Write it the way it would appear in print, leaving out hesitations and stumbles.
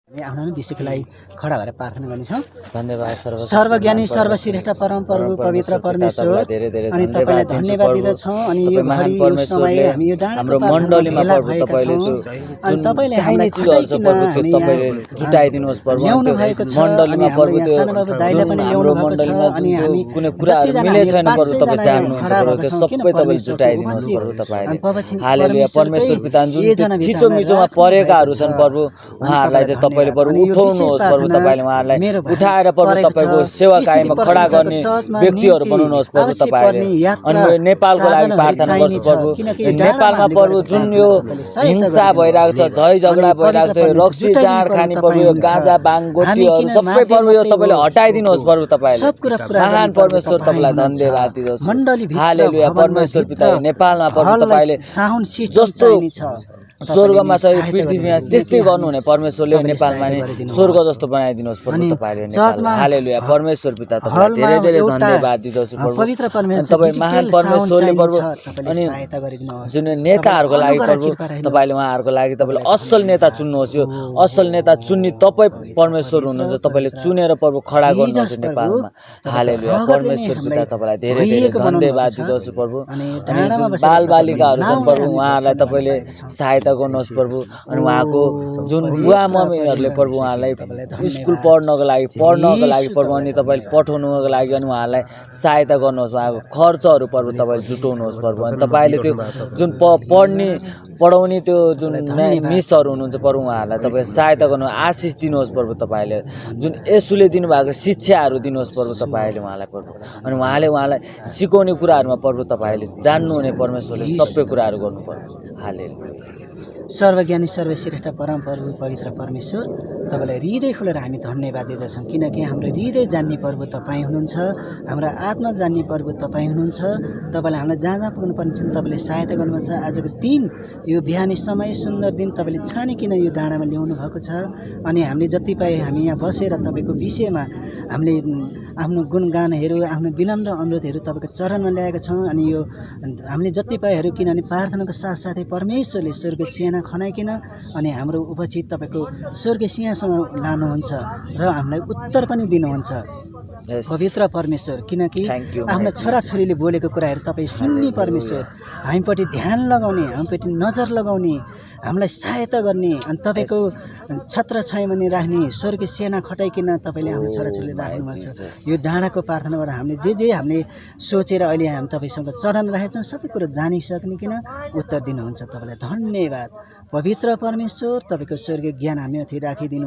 आफ्नो विषयको लागि खडा भएर प्रार्थना गर्नेछौँ। धन्यवाद सर्वज्ञानी सर्वश्रेष्ठ परम प्रभु पवित्र परमेश्वर, अनि तपाईँलाई धन्यवाद दिँदछौँ। अनि यो घडी यो समय हामी यो हाम्रो मण्डलीमा प्रभु तपाईले अनि तपाईँले हामीलाई तपाईँले जुटाइदिनुहोस् प्रभु। ल्याउनु भएको छ। मण्डलीमा प्रभु त्यो सानो बाबु दाइले पनि ल्याउनु भएको छ। अनि हामी कुनै कुराहरु मिले छैन प्रभु, तपाईँ जान्नुहुन्छ प्रभु, त्यो सबै तपाईँले जुटाइदिनुहोस् प्रभु तपाईले। हालेलुया। परमेश्वर पिता, जुन छिचो मिचोमा परेकाहरू छन् प्रभु, उहाँहरूलाई चाहिँ तपाईँले प्रभु उठाउनुहोस् प्रभु। तपाईँले उहाँहरूलाई उठाएर प्रभु तपाईँको सेवा कायममा खडा गर्ने व्यक्तिहरू बनाउनुहोस् प्रभु तपाईँले। अनि यो नेपालको लागि प्रार्थना गर्छु प्रभु। नेपालमा प्रभु जुन यो हिंसा भइरहेको छ, झै झगडा भइरहेको छ, रक्सी चाड खाने प्रभु, यो गाँजा बाङ गोटीहरू सबै प्रभु यो तपाईँले हटाइदिनुहोस् प्रभु तपाईँले। महान परमेश्वर तपाईँलाई धन्यवाद दिनुहोस्। हालेलुया। परमेश्वर पिता, नेपालमा प्रभु तपाईँले जस्तो स्वर्गमा छ यो पृथ्वीमा त्यस्तै गर्नुहुने परमेश्वरले नेपालमा नि स्वर्ग जस्तो बनाइदिनुहोस् प्रभु तपाईँले नेपालमा। हालेलुया। परमेश्वर पिता तपाईँलाई धेरै धेरै धन्यवाद दिनुहोस् प्रभु। तपाईँ महान परमेश्वरले प्रभु। अनि जुन नेताहरूको लागि प्रभु तपाईँले उहाँहरूको लागि तपाईँले असल नेता चुन्नुहोस्। यो असल नेता चुन्ने तपाईँ परमेश्वर हुनुहुन्छ, तपाईँले चुनेर प्रभु खडा गर्नुहुन्छ नेपालमा। हालेलुया। परमेश्वर पिता तपाईँलाई धेरै धेरै धन्यवाद दिनुहोस् प्रभु। अनि जुन बालबालिकाहरू छन् प्रभु, उहाँहरूलाई तपाईँले सहायता गर्नुहोस् प्रभु। अनि उहाँको जुन बुवा मम्मीहरूले प्रभु उहाँलाई स्कुल पढ्नको लागि प्रभु, अनि तपाईँले पठाउनुको लागि अनि उहाँहरूलाई सहायता गर्नुहोस्। उहाँको खर्चहरू प्रभु तपाईँले जुटाउनुहोस् प्रभु। अनि तपाईँले त्यो जुन पढाउने त्यो जुन मिसहरू हुनुहुन्छ प्रभु, उहाँहरूलाई तपाईँ सहायता गर्नु, आशिष दिनुहोस् प्रभु तपाईँले। जुन यसुले दिनुभएको शिक्षाहरू दिनुहोस् प्रभु तपाईँले उहाँलाई प्रभु। अनि उहाँलाई सिकाउने कुराहरूमा प्रभु तपाईँले जान्नुहुने परमेश्वरले सबै कुराहरू गर्नु पर्यो। हालेलुया। सर्वज्ञानी सर्वश्रेष्ठ परम प्रभु पवित्र परमेश्वर, तपाईँलाई हृदय खोलेर हामी धन्यवाद दिँदछौँ, किनकि हाम्रो हृदय जान्ने प्रभु तपाईँ हुनुहुन्छ, हाम्रो आत्मा जान्ने प्रभु तपाईँ हुनुहुन्छ। तपाईँले हामीलाई जहाँ जहाँ पुग्नुपर्ने छ तपाईँले सहायता गर्नुहुन्छ। आजको दिन यो बिहानी समय सुन्दर दिन तपाईँले छानिकन यो डाँडामा ल्याउनु भएको छ। अनि हामीले जति पाए हामी यहाँ बसेर तपाईँको विषयमा हामीले आफ्नो गुणगानहरू, आफ्नो विनम्र अनुरोधहरू तपाईँको चरणमा ल्याएका छौँ। अनि यो हामीले जति पाएहरू, किनभने प्रार्थनाको साथसाथै परमेश्वरले स्वर्ग सिंहासन खनाइकन अनि हाम्रो उपस्थित तपाईँको स्वर्ग सिंहासनमा लानुहुन्छ र हामीलाई उत्तर पनि दिनुहुन्छ पवित्र परमेश्वर। किनकि आफ्नो छोराछोरीले बोलेको कुराहरू तपाईँ सुन्ने परमेश्वर, हामीपट्टि ध्यान लगाउने, हामीपट्टि नजर लगाउने, हामीलाई सहायता गर्ने, अनि तपाईँको छत्र छायामुनि राख्ने स्वर्ग सेना खटाइकन तपाईँले हाम्रो छोराछोरीले राख्नुभएको छ। यो डाँडाको प्रार्थनाबाट हामीले जे हामीले सोचेर अहिले हामी तपाईँसँग चरण राखेका छौँ सबै कुरो जानिसक्ने उत्तर दिनुहुन्छ। तपाईँलाई धन्यवाद पवित्र परमेश्वर। तपाईँको स्वर्गीय ज्ञान हामीमाथि राखिदिनु।